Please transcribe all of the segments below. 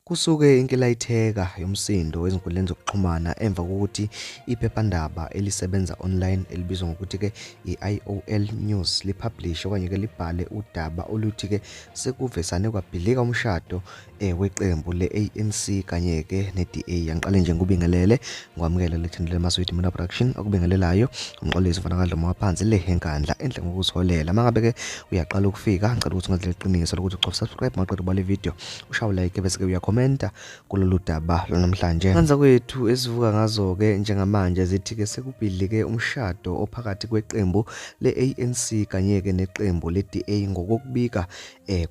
Kusuke inkilayitheka yomsindo ezinkundleni zokuxhumana emva kokuthi iphephandaba elisebenza online elibizwa ngokuthi-ke i-IOL News lipublishe okanye-ke libhale udaba oluthi-ke sekuvesane kwabhidlika umshado weqembu le-ANC kanye-ke ne-DA. Angiqale nje ngikubingelele, ngikwamukele lethini leMaswidi Media Production okubingelelayo uMxolisi mfana kaDlomo waphansi le eNkandla enhle ngokuziholela. Uma ngabe-ke uyaqala ukufika, ngicela ukuthi ungenzele iqiniso lokuthi ucofe subscribe maqeda ubale video, ushaye like bese-ke uyakhomenta kulolu daba lwanamhlanje. Nganza kwethu esivuka ngazo-ke njengamanje zithi-ke sekubhidlike umshado ophakathi kweqembu le-ANC kanye-ke neqembu le-DA ngokokubika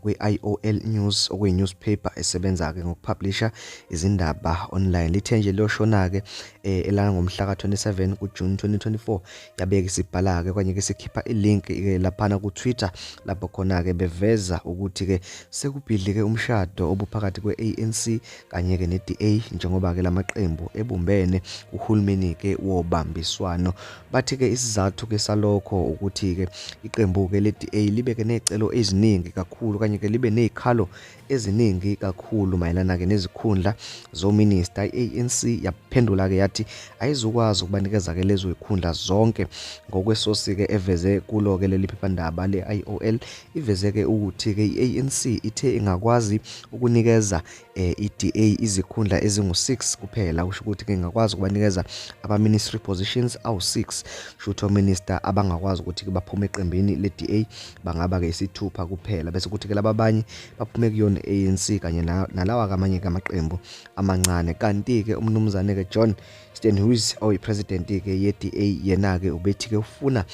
kwe-IOL News, okuyi-newspaper esebenza-ke ngokupublisha izindaba online. Lithe nje liyoshona-ke elanga ngomhla ka-27 kuJune 2024, yabeke isibhala-ke okanye-ke sikhipha ilink-ke laphana ku-Twitter lapho khona-ke beveza ukuthi-ke sekubhidlike umshado obuphakathi kwe-ANC kanye-ke ne-DA njengoba-ke lamaqembu ebumbene kuhulumeni-ke wobambiswano. Bathi-ke isizathu-ke salokho ukuthi-ke iqembu-ke le-DA libeke nezicelo eziningi kakhulu kanye-ke libe nezikhalo eziningi kakhulu mayelana-ke nezikhundla zominista. I-ANC yaphendula-ke yathi ayizukwazi ukubanikeza-ke lezo zikhundla zonke. Ngokwesosi-ke eveze kulo-ke leli phephandaba le-IOL, iveze-ke ukuthi-ke i-ANC ithe ingakwazi ukunikeza i-DA izikhundla ezingu-6 kuphela, kusho ukuthi-ke ingakwazi ukubanikeza ama-ministry positions awu-6, kusho ukuthi ominister abangakwazi ukuthi-ke baphume eqembini le-DA bangaba-ke isithupha kuphela, bese kuthi-ke laba abanye baphume kuyona i-ANC kanye nalawa-ke amanye-ke amaqembu amancane. Kanti-ke umnumzane-ke John Steenhuisen oyi-president-ke ye-DA yena-ke ubethi-ke ufuna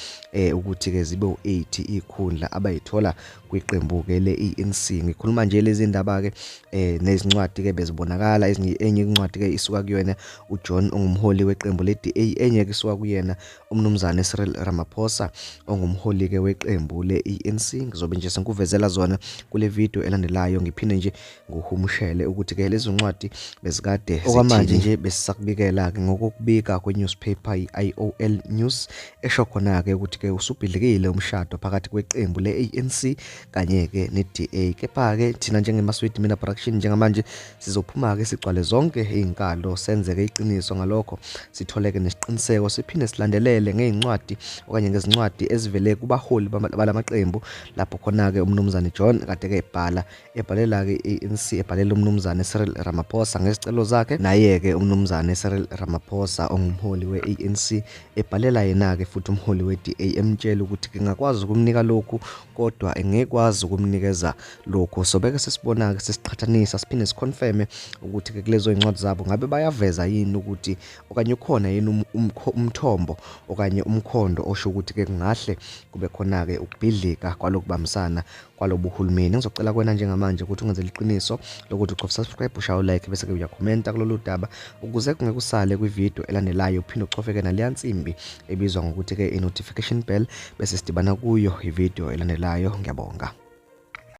ukuthi-ke zibe u-8 ikhundla abayithola kwiqembu-ke le-ANC. Ngikhuluma nje lezi ndaba-ke nezincwadi-ke bezibonakala, enye incwadi-ke isuka kuyona uJohn ongumholi weqembu le-DA, enye-ke isuka kuyena umnumzane Cyril Ramaphosa ongumholi-ke weqembu le-ANC. Ngizobe nje sengikuvezela zona kule video elandelayo, ngiphinde nje nguhumushele ukuthi-ke lezo ncwadi bezikade okwamanje nje besisakubikela-ke ngokokubika kwe-newspaper i-IOL News esho khona-ke ukuthi-ke usubhidlikile umshado phakathi kweqembu le-ANC kanye-ke ne-DA. Kepha-ke thina njengeMaswidi Media Production njengamanje sizophuma-ke sigcwale zonke iy'nkalo, senzeke iqiniso ngalokho, sitholeke nesiqiniseko, siphinde silandelele ngey'ncwadi okanye ngezincwadi ezivele kubaholi balamaqembu lapho khona-ke umnumzane John kade-ke ebhala ebhalela-ke i-ANC, ebhalela umnumzane Cyril Ramaphosa ngezicelo zakhe, naye-ke umnumzane Cyril Ramaphosa ongumholi we-ANC ebhalela yena-ke futhi umholi we-DA emtshela ukuthi ngingakwazi ukumnika lokhu kodwa engekwazi ukumnikeza lokhu. So beke sesibona-ke sesiqhathanisa siphinde siconfirme ukuthi-ke kulezo iy'ncwadi zabo ngabe bayaveza yini ukuthi okanye ukhona yini umthombo okanye umkhondo osho ukuthi-ke kungahle kube khona-ke ukubhidlika kwalokubambisana kwalobuhulumeni. Ngizocela kwena njengamanje ukuthi ungenzele iqiniso lokuthi ucofe subscribe, ushaye like bese-ke uyakhomenta kulolu daba ukuze kungeke usale kwividiyo elandelayo. Uphinde ucofe-ke naleya nsimbi ebizwa ngokuthi-ke i-notification bell bese sidibana kuyo ividiyo elandelayo. Ngiyabonga.